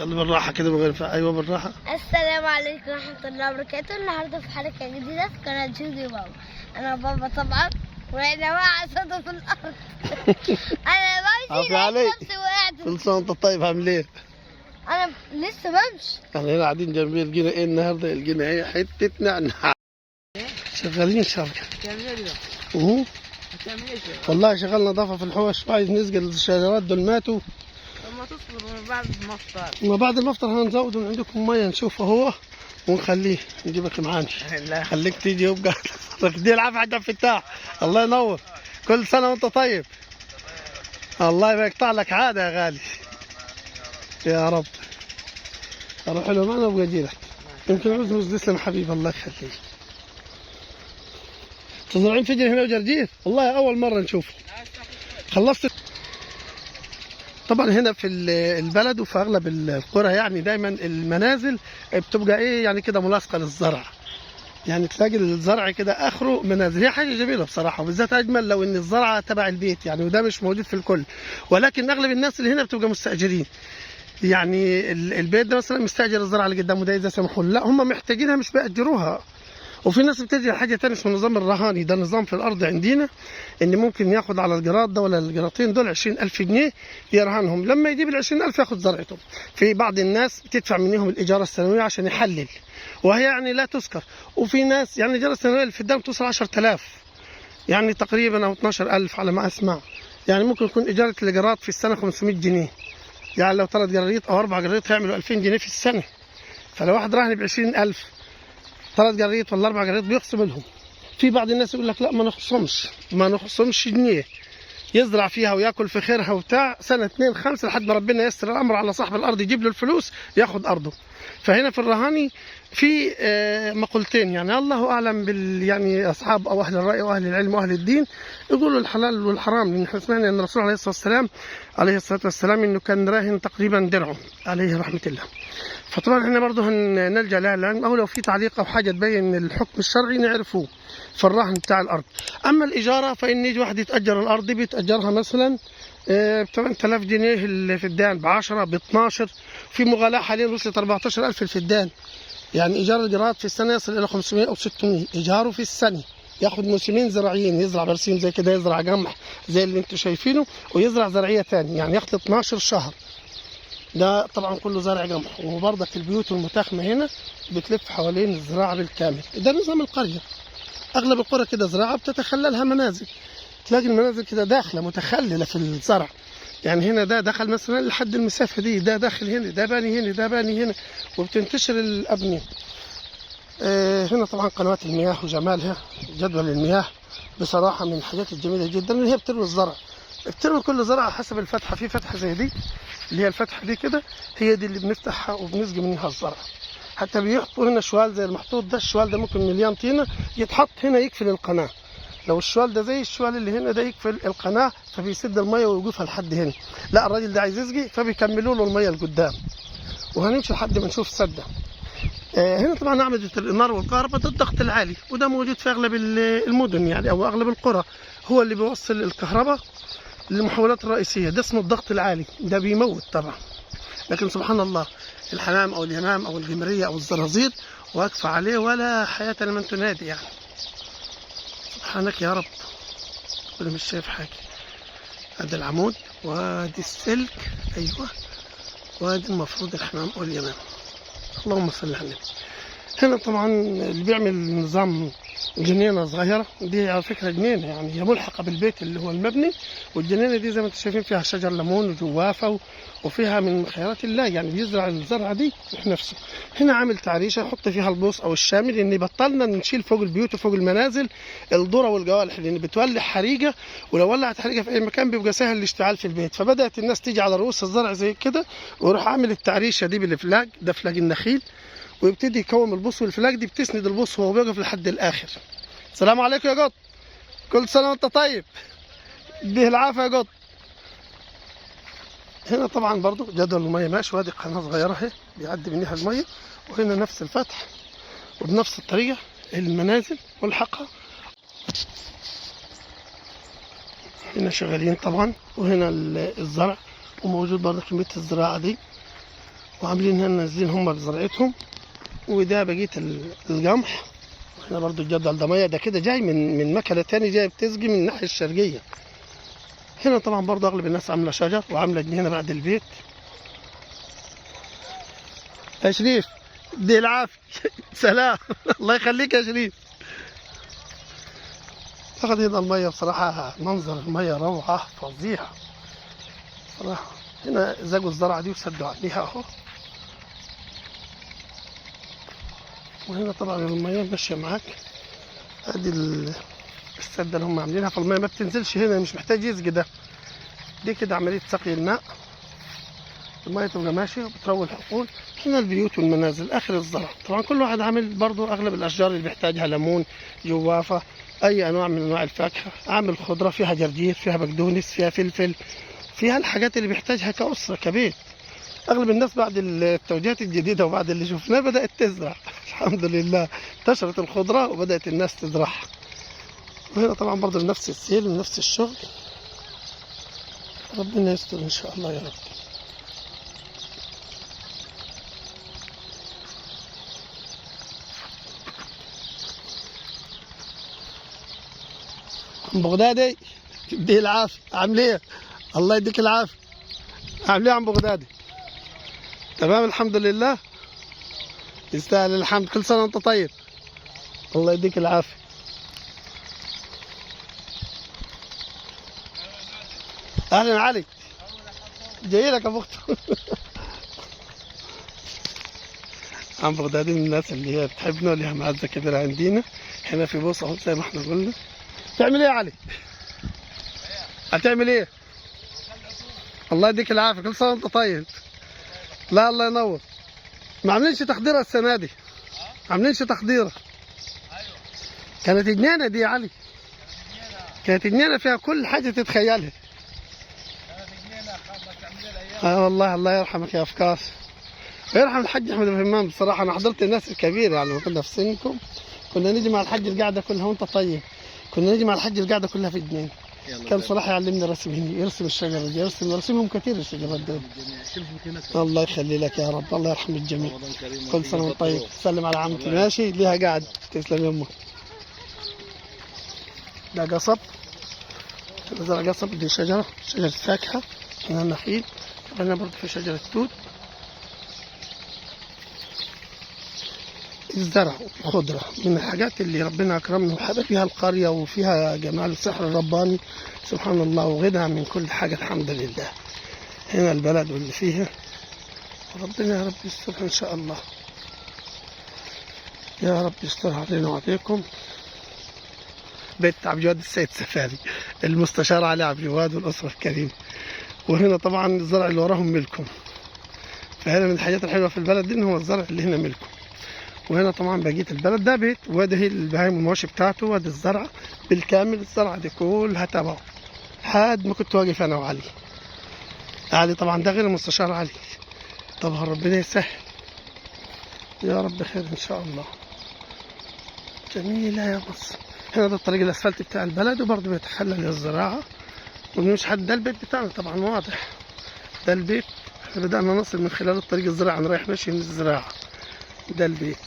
يلا بالراحة كده من غير ايوه بالراحة. السلام عليكم ورحمة الله وبركاته. النهارده في حلقة جديدة في قناة جودي بابا. أنا بابا طبعا، وأنا واقعة صوته في الأرض. أنا بمشي عافية عليك. نفسي وقعت. كل سنة وانت طيب. عامل ايه؟ أنا لسه بمشي. احنا هنا قاعدين جنبي، لقينا ايه النهارده؟ لقينا ايه؟ حتة نعناع. شغالين شركة. هتعمل ايه دلوقتي؟ اهو هتعمل ايه شغال؟ والله شغال نظافة في الحوش، وعايز نسقي الشجرات دول ماتوا. طب ما تصبر من بعد ما افطر. ما بعد المفطر هنزود من عندكم مية نشوفه هو ونخليه نجيبك معانا. لا خليك تيجي وابقى دي العافية حاج عبد الفتاح. الله ينور، كل سنة وانت طيب. الله ما يقطع لك عادة يا غالي يا رب. اروح له معنا وابقى اجي لك. يمكن عاوز تسلم حبيبي، الله يخليك. تزرعين فجر هنا وجرجير؟ والله اول مرة نشوفه. خلصت طبعا. هنا في البلد وفي اغلب القرى يعني دايما المنازل بتبقى ايه يعني كده ملاصقه للزرع، يعني تلاقي الزرع كده اخره منازل. هي حاجة جميلة بصراحة، وبالذات اجمل لو ان الزرعه تبع البيت يعني، وده مش موجود في الكل، ولكن اغلب الناس اللي هنا بتبقى مستاجرين. يعني البيت ده مثلا مستاجر الزرعه اللي قدامه ده اذا سمحوا له، لا هم محتاجينها مش بيأجروها. وفي ناس بتجي حاجة تانية اسمه النظام الرهاني. ده نظام في الارض عندنا ان ممكن ياخد على الجراد ده ولا الجراتين دول 20000 جنيه يرهنهم، لما يجيب ال 20000 ياخد زرعته. في بعض الناس بتدفع منهم الايجار السنوية عشان يحلل، وهي يعني لا تذكر. وفي ناس يعني الايجار السنوية في الدم توصل 10000 يعني تقريبا، او 12000 على ما اسمع. يعني ممكن يكون ايجار الجراد في السنة 500 جنيه، يعني لو 3 جراريط او 4 جراريط هيعملوا 2000 جنيه في السنة. فلو واحد راهن ب 20000 3 جراريط ولا 4 جراريط بيخصم لهم. في بعض الناس يقول لك لا ما نخصمش، ما نخصمش جنيه، يزرع فيها وياكل في خيرها وبتاع سنة 2 5 لحد ما ربنا ييسر الامر على صاحب الارض يجيب له الفلوس ياخد ارضه. فهنا في الرهاني في مقولتين، يعني الله اعلم بال يعني اصحاب او اهل الراي واهل العلم واهل الدين يقولوا الحلال والحرام، لان احنا سمعنا ان الرسول عليه الصلاة والسلام عليه الصلاة والسلام انه كان راهن تقريبا درعه عليه رحمه الله. فطبعا احنا برضه هنلجا لها العلم، او لو في تعليق او حاجة تبين الحكم الشرعي نعرفه في الرهن بتاع الارض. اما الاجارة فان يجي واحد يتاجر الارض بيتاجرها مثلا ب 8000 جنيه الفدان، ب 10، ب 12، في مغالاه حاليا وصلت 14000 الفدان. يعني ايجار الجراد في السنة يصل الى 500 او 600 ايجارة في السنة. ياخد موسمين زراعيين، يزرع برسيم زي كده، يزرع قمح زي اللي انتم شايفينه، ويزرع زرعيه ثانية، يعني ياخد 12 شهر. ده طبعا كله زرع قمح. وبرضك البيوت المتاخمه هنا بتلف حوالين الزراعة بالكامل. ده نظام القرية، اغلب القرى كده زراعة بتتخللها منازل، تلاقي المنازل كده داخله متخلله في الزرع. يعني هنا ده دخل مثلا لحد المسافة دي، ده داخل هنا، ده باني هنا، ده باني هنا، وبتنتشر الابنية. هنا طبعا قنوات المياه وجمالها، جدول المياه بصراحة من الحاجات الجميلة جدا اللي هي بتروي الزرع، بتروي كل زرعه حسب الفتحة. في فتحه زي دي اللي هي الفتحة دي كده، هي دي اللي بنفتحها وبنسقي منها الزرع. حتى بيحطوا هنا شوال زي المحطوط ده، الشوال ده ممكن مليان طينه يتحط هنا يقفل القناة. لو الشوال ده زي الشوال اللي هنا ده يقفل القناة فبيسد المية ويوقفها لحد هنا. لا الراجل ده عايز يسقي فبيكملوا له المية لقدام. وهنمشي لحد ما نشوف سده. هنا طبعا أعمدة الإنارة والكهرباء، ده الضغط العالي، وده موجود في أغلب المدن يعني أو أغلب القرى، هو اللي بيوصل الكهرباء للمحولات الرئيسية. ده اسمه الضغط العالي، ده بيموت طبعا. لكن سبحان الله الحمام أو اليمام أو الجمرية أو الزرازير واقفة عليه ولا حياة لمن تنادي يعني. سبحانك يا رب، أنا مش شايف حاجة. هذا العمود وادي السلك، أيوه، وادي المفروض الحمام أو اليمام. اللهم صل على النبي. هنا طبعا اللي بيعمل نظام جنينة صغيرة، دي على فكرة جنينة يعني هي ملحقه بالبيت اللي هو المبني، والجنينه دي زي ما انتم شايفين فيها شجر ليمون وجوافه وفيها من خيرات الله، يعني بيزرع الزرعه دي نفسه. هنا عامل تعريشه يحط فيها البوص او الشامل، لان بطلنا نشيل فوق البيوت وفوق المنازل الذرة والجوالح، لان بتولع حريقة، ولو ولعت حريقة في اي مكان بيبقى سهل الاشتعال في البيت. فبدات الناس تيجي على رؤوس الزرع زي كده ويروح عامل التعريشه دي بالفلاج، ده فلاج النخيل، ويبتدي يكوم البوص، والفلاج دي بتسند البوص وهو بيقف لحد الاخر. السلام عليكم يا قط، كل سنة وانت طيب، به العافية يا قط. هنا طبعا برضو جدول المية ماشي، وادي قناة صغيرة اهي بيعدي منها المية، وهنا نفس الفتح وبنفس الطريقة المنازل ملحقه. هنا شغالين طبعا، وهنا الزرع، وموجود برضه كمية الزراعة دي. وعاملين هنا نازلين هم بزرعتهم. وده بقية القمح. هنا برضو الجدول ده مية، ده كده جاي من مكنه تاني، جاي بتسقي من الناحية الشرقية. هنا طبعا برضو اغلب الناس عامله شجر وعامله جنينة بعد البيت. يا شريف دي العافية. سلام. الله يخليك يا شريف. اخذ هنا المية، بصراحة منظر المية روعه فظيعة صراحة. هنا زقوا الزرعه دي وسدوا عليها اهو. وهنا طبعا المية ماشية معاك، ادي السده اللي هم عاملينها، فالميه ما بتنزلش هنا، مش محتاج يسقي ده. دي كده عملية سقي الماء، المية تبقى ماشية وبتروي الحقول. هنا البيوت والمنازل اخر الزرع. طبعا كل واحد عامل برضو اغلب الاشجار اللي بيحتاجها، ليمون، جوافه، اي انواع من انواع الفاكهة، عامل خضرة فيها جرجير، فيها بقدونس، فيها فلفل، فيها الحاجات اللي بيحتاجها كاسره كبيت. اغلب الناس بعد التوجيهات الجديدة وبعد اللي شفناه بدات تزرع. الحمد لله انتشرت الخضرة وبدات الناس تزرعها. وهنا طبعا برضه نفس السيل ونفس الشغل. ربنا يستر ان شاء الله يا رب. عم بغدادي يديه العافية، عامل ايه؟ الله يديك العافية. عامل ايه يا عم بغدادي؟ تمام الحمد لله، يستاهل الحمد. كل سنة وانت طيب، الله يديك العافية. اهلا علي، جاي لك ابو اخت. عم بغدادي من الناس اللي هي بتحبنا وليها معزة كبيرة عندنا هنا في بوصه اهو زي ما احنا قلنا. تعمل ايه يا علي؟ هتعمل ايه؟ الله يديك العافية، كل سنة وانت طيب. لا الله ينور. ما عاملينش تحضيره السنة دي، عاملينش تحضيره. كانت جنينة دي يا علي، كانت جنينة فيها كل حاجة تتخيلها. اه والله الله يرحمك يا افكار، ويرحم الحاج احمد بن همام. بصراحة انا حضرت الناس الكبيرة يعني لما كنا في سنكم، كنا نيجي مع الحاج القعدة كلها وانت طيب، كنا نيجي مع الحاج القعدة كلها في جنين. كان صلاح يعلمنا رسم هنا، يرسم الشجرة دي، يرسمهم كثير الشجرات دول. الله يخلي لك يا رب، الله يرحم الجميع. كل سنة وانت طيب. سلم على عمتي ماشي، ليها قاعد. تسلم يمك. ده قصب، زرع قصب، دي شجرة، شجرة فاكهة. هنا نخيل، هنا برضه في شجرة توت. الزرع والخضرة من الحاجات اللي ربنا أكرمنا وحبى فيها القرية، وفيها جمال السحر الرباني سبحان الله، وغنى من كل حاجة الحمد لله. هنا البلد واللي فيها، ربنا يا رب يسترها إن شاء الله، يا رب يسترها علينا وعليكم. بيت عبد الجواد السيد سفاري، المستشار علي عبد الجواد والأسرة الكريمة. وهنا طبعا الزرع اللي وراهم ملكهم، فهنا من الحاجات الحلوة في البلد دي إن هو الزرع اللي هنا ملكهم. وهنا طبعا بقية البلد، ده بيت، وده هي البهايم والمواشي بتاعته، وادي الزرع بالكامل، الزرعة دي كلها تبعه لحد ما كنت واقف انا وعلي. علي طبعا ده غير المستشار علي. طبعا ربنا يسهل يا رب، خير ان شاء الله. جميلة يا مصر. هنا ده الطريق الاسفلت بتاع البلد، وبرضه بيتخلل الزراعة ومش حد. ده البيت بتاعنا طبعا واضح، ده البيت. احنا بدأنا نصل من خلال الطريق الزراعي، انا رايح ماشي من الزراعة. ده البيت.